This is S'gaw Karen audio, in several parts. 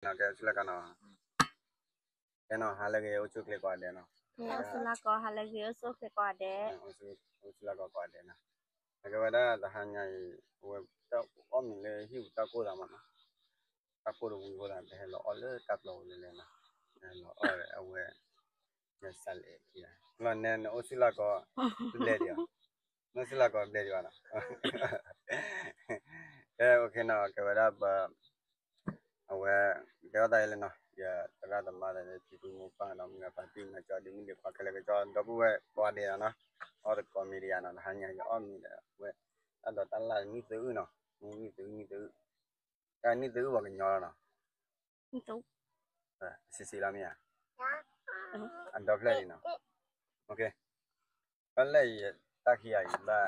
ကဲ အိၣ်ဆူၣ်လၢကီၢ်နီၤ, ကဲနီၤ ဟါလၢအဂ့ၤ အိၣ်ဆူၣ်အိၣ်ချ့ကိးဂၤဒဲးနီၤ, အိၣ်ဆူၣ်လၢကီၢ် ဟါလၢအဂ့ၤ အိၣ်ဆူၣ်အိၣ်ချ့ကိးဂၤဒဲး, အိၣ်ဆူၣ်လၢကီၢ်ကိးဂၤဒဲးနီၤ, အကဲဝဲဒၣ်တဟါညါအံၤ အဝဲ အီၣ်မ့ၤလၢဟံၣ်ပူၤတၢ်ကိၢ်သးမးနီၤ, တၢ်ကိၢ်တဝံၤအဃိသတး ပဟဲလီၤအီၣ်လၢတၢ်ပျီပူၤလဲၣ်လဲၣ်နီၤ, ဟဲလီၤအီၣ်ဒီးအဝဲ ယစးလဲၤခံဂၤ, လီၤနဲနအိၣ်ဆူၣ်လၢကီၢ် တဘျဲၣ်ဒံးဘၣ်, နအိၣ်ဆူၣ်လၢကီၢ်တဘျဲၣ်ဒံးဘၣ်နီၤ, ကဲ OK နီၤ, ကဲဝဲဒၣ်ပ အဝဲ ကဲထီၣ်သးအံၤလၢနီၤ, ယသရၣ်သမါသ့ၣ် ဖံဖုမိၢ်ပၢ်နီၤ မုၢ်ဂၤဖါတံၢ် မၤကၠီဒုး မုၢ်ဒံးခွါခဲလၢာ် ကၠီဒီပုၢ်ဝဲၢ်ကိးဂၤဒဲးနီၤ, အီၣ်သကိးမ့ၤဒံးယၤနီၤ, တဟါညါယအီၣ်မ့ၤဒီး အဝဲ တၢ်ဒိးတၢ်လၢ်နံၣ်သၢအုၣ်နီၤ, နံၣ်သၢအုၣ် နံၣ်သၢအုၣ်, တၢ်နံၣ်သၢအုၣ်ပှၤကညီလီၤနီၤ, စံးစံးလီၤမ့ၢ်ဧါ, အဒီဖျၢၣ်ဒံးနီၤ, OK, ဘၣ်လဲၣ်အံၤ တၢ်ခံဂၤအံၤဘၣ်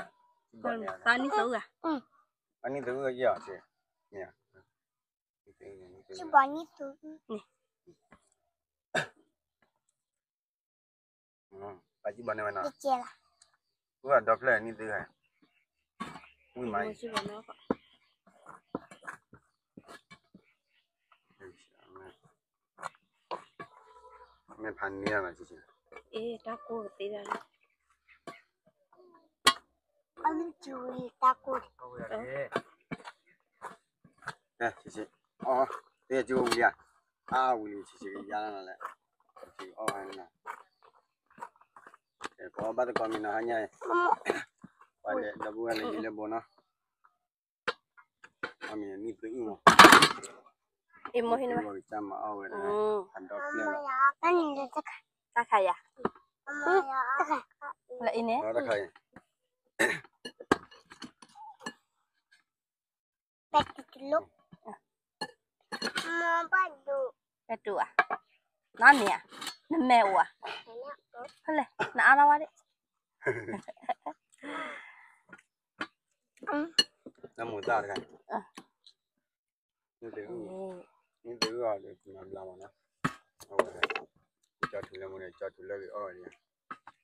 ဘၣ်နံၣ်သၢအုၣ်ဧါ, အနံၣ်သၢအုၣ်ယဲၢ်အီၤစ့ၢ်, မ့ၢ်ဧါ, ဘၣ်နံၣ်သၢအုၣ် ပာ်ကံၢ်ဘီန့ၣ်ဝဲနီၤ, ဝဲဒီဖျၢၣ်နံၣ်သၢဂၤ, ဝံၣ်မးအံၤ, မ့ၢ်ဖးန့ၢ်နီၤ, တၢ်ကိၢ်ကသ့ဒၣ်, တၢ်ကိၢ်, အီ သ့ၣ်ကၠိဝံၤဧါ, အါဝံၤလံ ဆံးဆံးကယါလီၤလဲၣ်, အီၣ်ဝဲနီၤ, ပအီၣ်ဘၣ်သကိးမ့ၤနီၤ ဟါညါအံၤ, ပှၤဒီပုၢ်ဝဲၢ်လၢယံၤလၢဘိနီၤ, အီၣ်မ့ၤနံၣ်သၢအုၣ်မး, အံၤမိၢ်ဟံးန့ၢ်ဝဲ, ကစၢ်မၤအီၣ်ဝဲဒီး, အဒီဖျၢၣ်လီၤ, တၢ်ခါယၤ, လၢအံၤန့ၣ်, တၢ်ခါယၤ ပဲတူၢ်တလိၣ်, မ့ၢ်ဘၣ်ဒိၣ်, ပဲတူၢ်ဧါ, နမ့ၢ်ဧါ, နမဲာ်အိၣ်ဧါ, ဖဲလဲၣ် နအါထီၣ်ဝဲဒၣ်, နမိၢ်သၣ်တခါ, နတအုၣ်, နတအုၣ်အီၤဒီး နဘျါမးနီၤ, အဝဲ, ကၠီထူလၢမူန့ၣ် ကၠီထူလၢဂ့ၤအီၣ်ဝဲဒၣ်,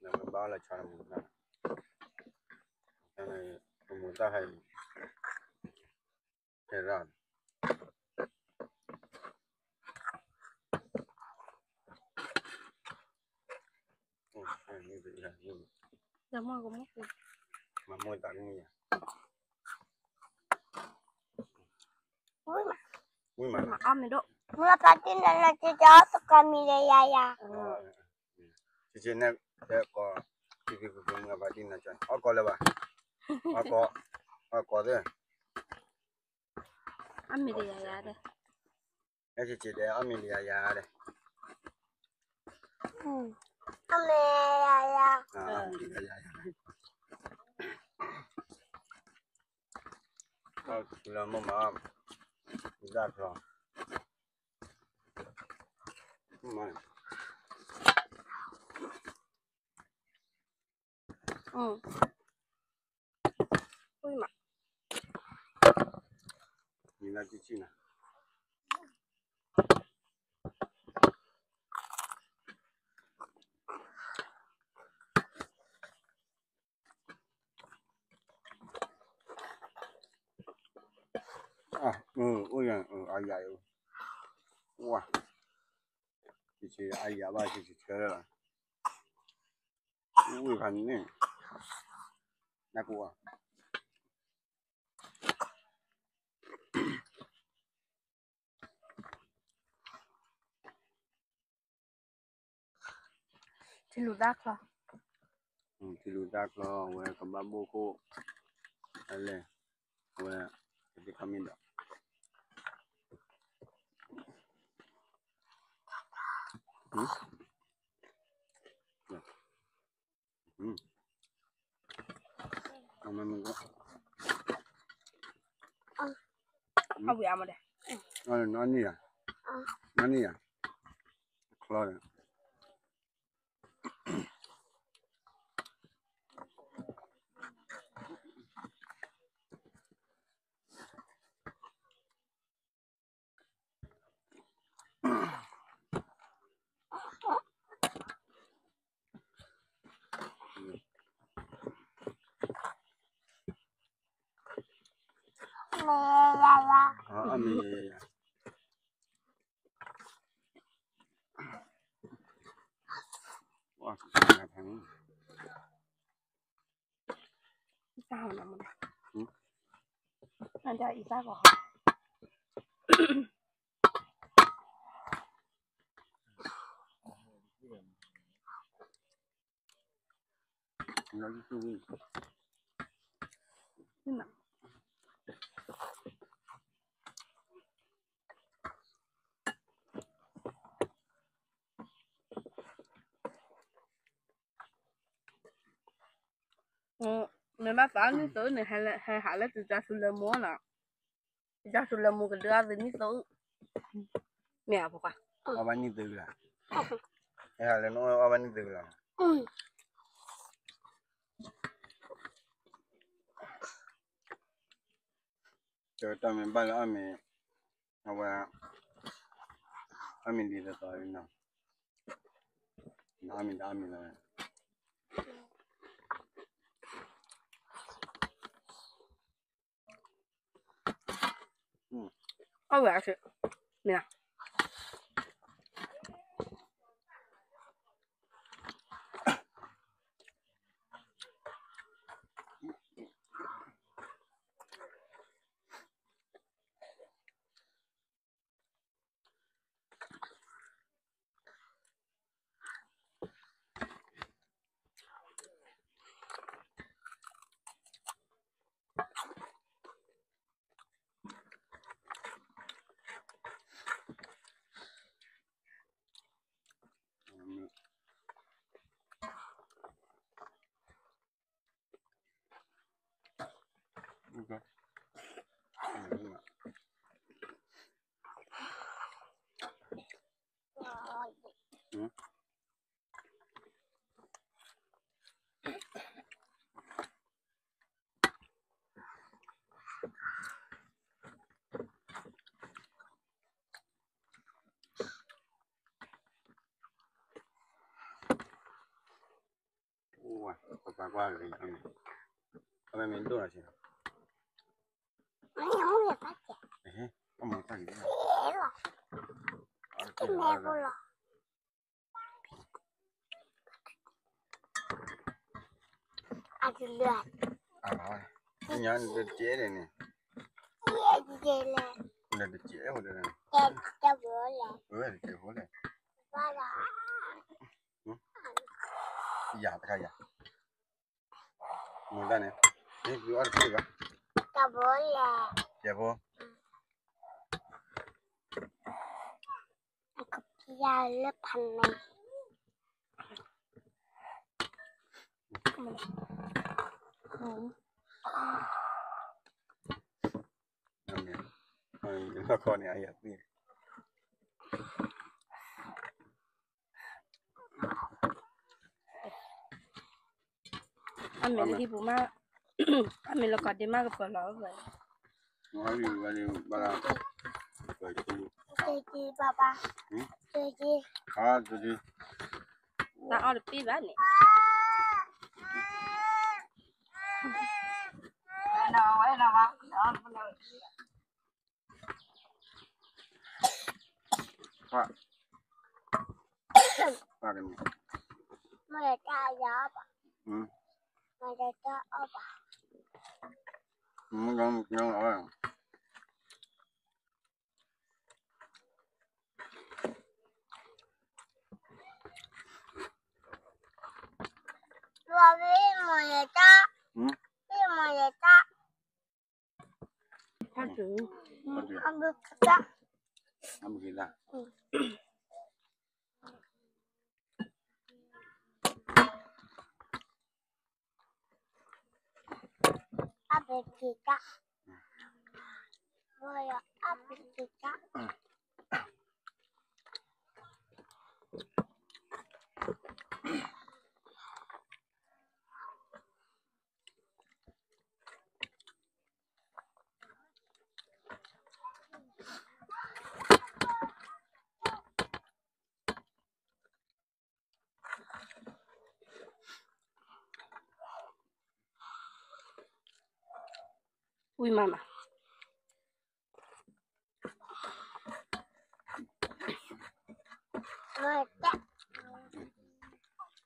နဘၣ်အီၣ်လၢဆီနမိၢ်သၣ်, နမိၢ်သၣ်ဟဲအံၤ, ဟဲရၣ် မၤမိၢ်သးကမုၢ်ယၤ, ဝံၤမး, မ့ၢ်ဖါတံၢ်နၤလၢကၠီသကိးမံၤဒီးယၤယၤ, ဆံးဆံးန့ၣ်, တဲကိး, ဖံဖံဖံဖံ မ့ၢ်ဖါတံၢ်နၤကၠီ, အီၣ်ကိးလၢၤဘၣ်, အီၣ်ကိး, အီၣ်ကိးသ့ၣ် အမ့ၢ်တယၤယၤဒီး, အဲဆံးဆံးတဲ အမ့ၢ်တယၤယၤဒီး, အမ့ၢ်ယၤယၤ, လၢမိၢ်မၤ, ဒၣ်ချီ, မၤ အၢ, မၤ, မၤလၢကံၢ်ကံၢ်နၤ, အိၣ်ယၤ, အယၤ, ဝါ, ဆံးဆံးအယၤဘၣ် ဆံးဆံးဆၢလၢ ဝံၣ်ဖးန့ၣ်, နၢ်ကူအီၤ, ထံလူၤသၣ်ချီ, ထံလူၤသၣ်ချီ အဝဲကဘၣ်ဘိၣ်ခိၣ်, အလဲၣ်, အဝဲ, ကသ့ၣ်ခီမ့ၢ်ဒီး အဝဲအမ့ၢ်, အဝဲအမ့ၢ်, အန့ၣ်ယၤ, အန့ၣ်ယၤ, ချီဒီး အမ့ၢ်ယၤယၤ, အမ့ၢ်ယၤယၤ, တၢ်ဟီနမူဒါ, အတၢ်အံၤတၢ်ကီဟီ. မ့ၢ်ဘၣ်သးနံၣ်သိန့ၣ် ဟဲဟးလၢတၢ်စူၤလၢမူနီၤ, တၢ်စူၤလၢမူကဒုအသုနံၣ်သိ, မ့ၢ်အဖိခွါ, အီၣ်ဘၣ်နံၣ်သုကလါ, ဟဲဟးလၢနအိၣ်အီၣ်ဘၣ်နံၣ်သုကလါ. တၢ်မ့ၢ်ဘၣ်လၢအီၣ်မ့ၤ, အဝဲ, အီၣ်မ့ၤဒ်သိးသိးလံနီၤ, အီၣ်မ့ၤတအီၣ်မ့ၤလီၤ. အီၣ်ဝဲအီၤ, မ့ၢ်ဧါ. အိၣ်ဝဲ, ပပာ်ကွၢ်ဂ့ၤ, အမ့ၢ်ဒိၣ်လီၤဆ့, အမ့ၢ်တၢ်ဂ့ၤ, အ, ညါနတကဲဒ်န့ၣ်, နတကဲ, ဝဲတကဲဖိလဲၣ်, ယၤတခါယၤ, မတၤန့ၣ်, နအီၣ်တဖျၢၣ်ဘၣ်, ကဲဖိ, ကဲဖိ, ယၤလၢဖးန့ၣ်, လီၢ်ခီန့ၣ် အယၤသ့, အမ့ၢ်လၢဟံၣ်ပူၤမး, အမ့ၢ်လၢကီၢ်ဒ့မးကပၢၤလီၤဝဲ, တၢ်အီၣ်တပ့ၢ်ဘၣ်န့ၣ် ဝံၤမးမး,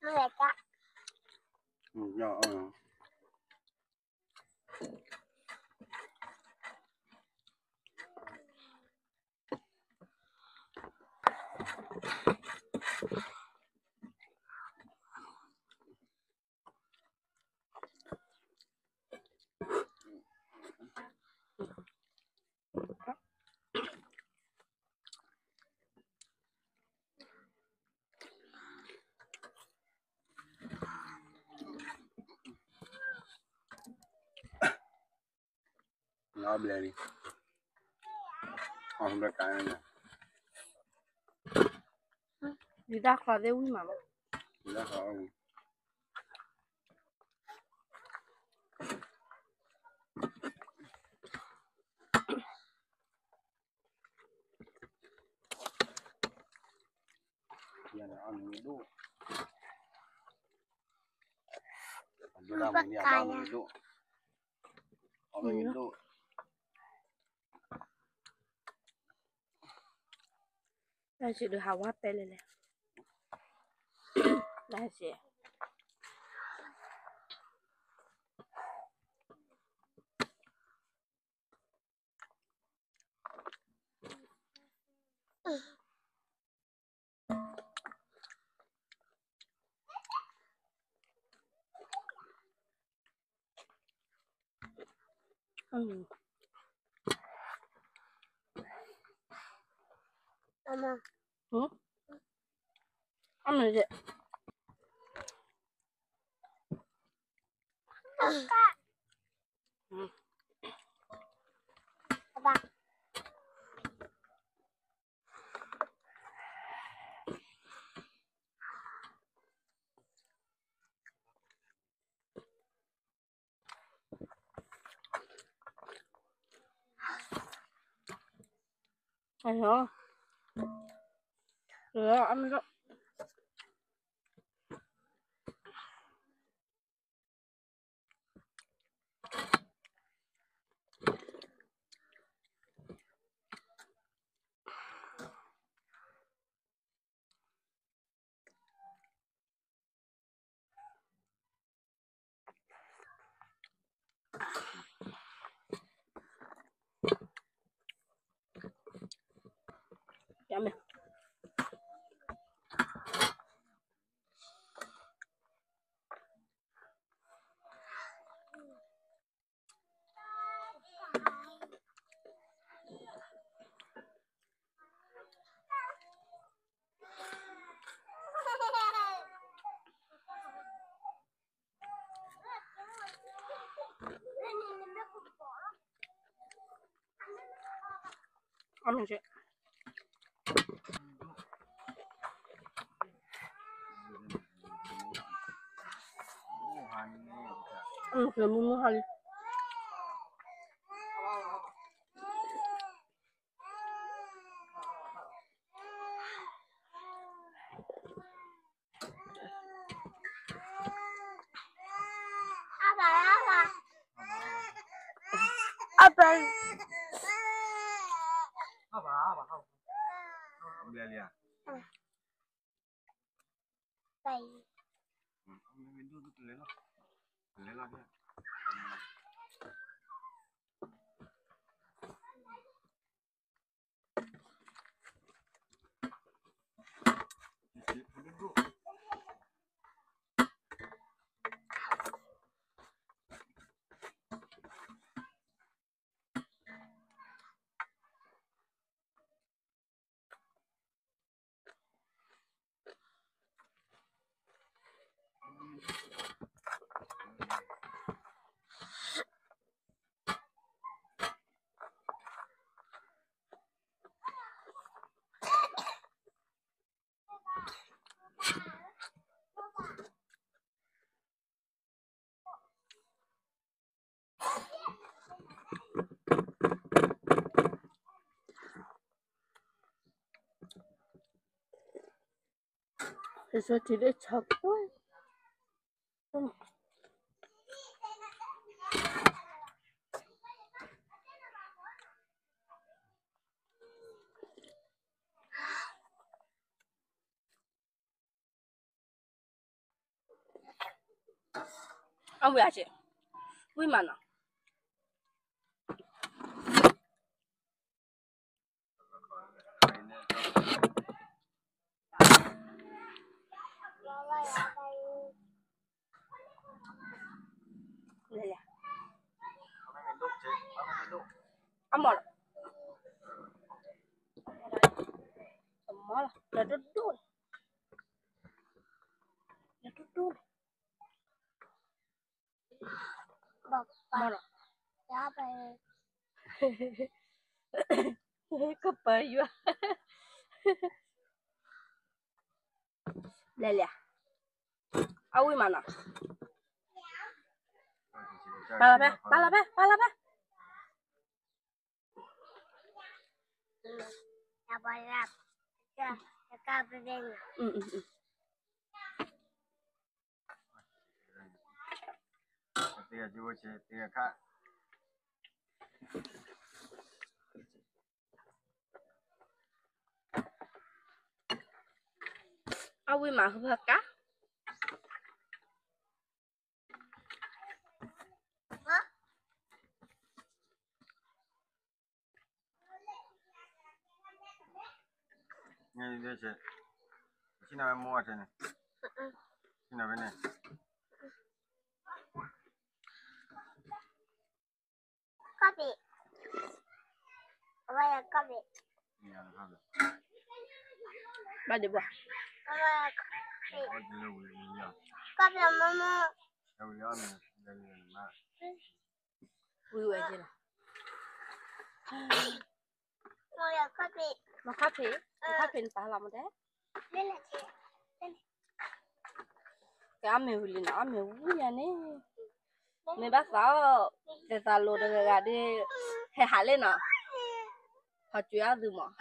လီၤဘျဲၣ်လံ, အီၣ်ဘျဲၣ်ကါညါ, ဒုးတၢ်ချီသ့ၣ်ဝံၤမးဘၣ်, ဒုးတၢ်ချီဝံၤ ယၤန့ၣ်အီၣ်မ့ၤဒိၣ်, အဒိၣ်တၢ်မ့ၤန့ၣ် အဘၣ်မ့ၤဒိၣ်, အီၣ်မ့ၤဒိၣ်, တၢ်စံးဒုးဟးဝါပဲလဲၣ်လဲၣ်, တၢ်စံး အမါ, အမါ, အဝံၣ်အစ့ၢ်, ဝံၣ်မးနီၤ. အမီၢ်လီၤ, အမီၢ်လီၤ, လၢဒိၣ်ဒိၣ်လီၤ, လၢဒိၣ်ဒိၣ်လီၤ. မီၢ်လီၤ, ကပၢၤယွၤ, လဲၤလံ, အဝံၣ်မးနီၤ. ပာ်လီၤဖဲ, ပာ်လီၤဖဲ, ပာ်လီၤဖဲ. အဝံၣ်မး ဟၢဖၢကါ. ဆံနၤဝဲမိၢ်အီၤထဲန့ၣ်, ဆံနၤဝဲန့ၣ်. ဘၣ်ဒံးဘၣ်, ဝံၤဝဲက့ၤလီၤ. မၤခါဖံး, မၤခါဖံးနပာ်လီၤမတဲ. ကဲအီၣ်မ့ၤဝံၤလံနီၤ, အီၣ်မ့ၤဝံၤလံန့ၣ်, မ့ၢ်ဘၣ်သးအီၣ်, သးလိၤတဂၤဂၤဒီး ဟဲဟးလံနီၤ, ဟီၣ်ကွံာ်အီၣ်သုမး.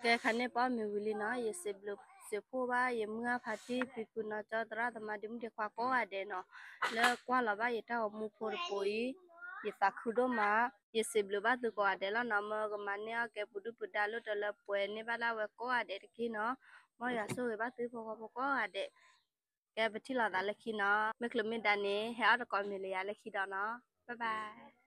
ကဲခါန့ၣ်ပအီၣ်မ့ၤဝံၤလံနီၤ, ယစံးဘျုးစံးဖှိၣ်ဘၣ် ယမုၢ်အါဖးတံၢ် ဖံဖုနီၢ်ကၠီ သရၣ်သမါ ဒ့မုၣ်ဒ့ခွါကိးဂၤဒဲးနီၤ, လၢကွၢ်လီၤဘၣ်ယတၢ်ဂီၤမူဖိတပိၤအံၤ, ယသးခုဒိၣ်မး, ယစံးဘျုးဘၣ်သုကိးဂၤဒဲးလီၤနီၤ, မၢကမၤန့ၢ်အီၣ်ကဲပူၤဒုၣ်ပူၤဒါ လၢတၢ်လၢပှဲၤန့ၢ်ဘၣ်ဒၣ်ဝဲကိးဂၤဒဲးတက့ၢ်နီၤ, မ်ယွၤဆိၣ်ဂ့ၤဘၣ်သုဖိဃီဖိကိးဂၤဒဲး. ကဲပထံၣ်လိာ်သးလၢခံနီၤ, မ့ၢ်ချုးမ့ၢ်ဒါန့ၣ် ဟဲအီၣ်တကိးမ့ၤလၢယၤလၢခံဒီးနီၤ, bye bye.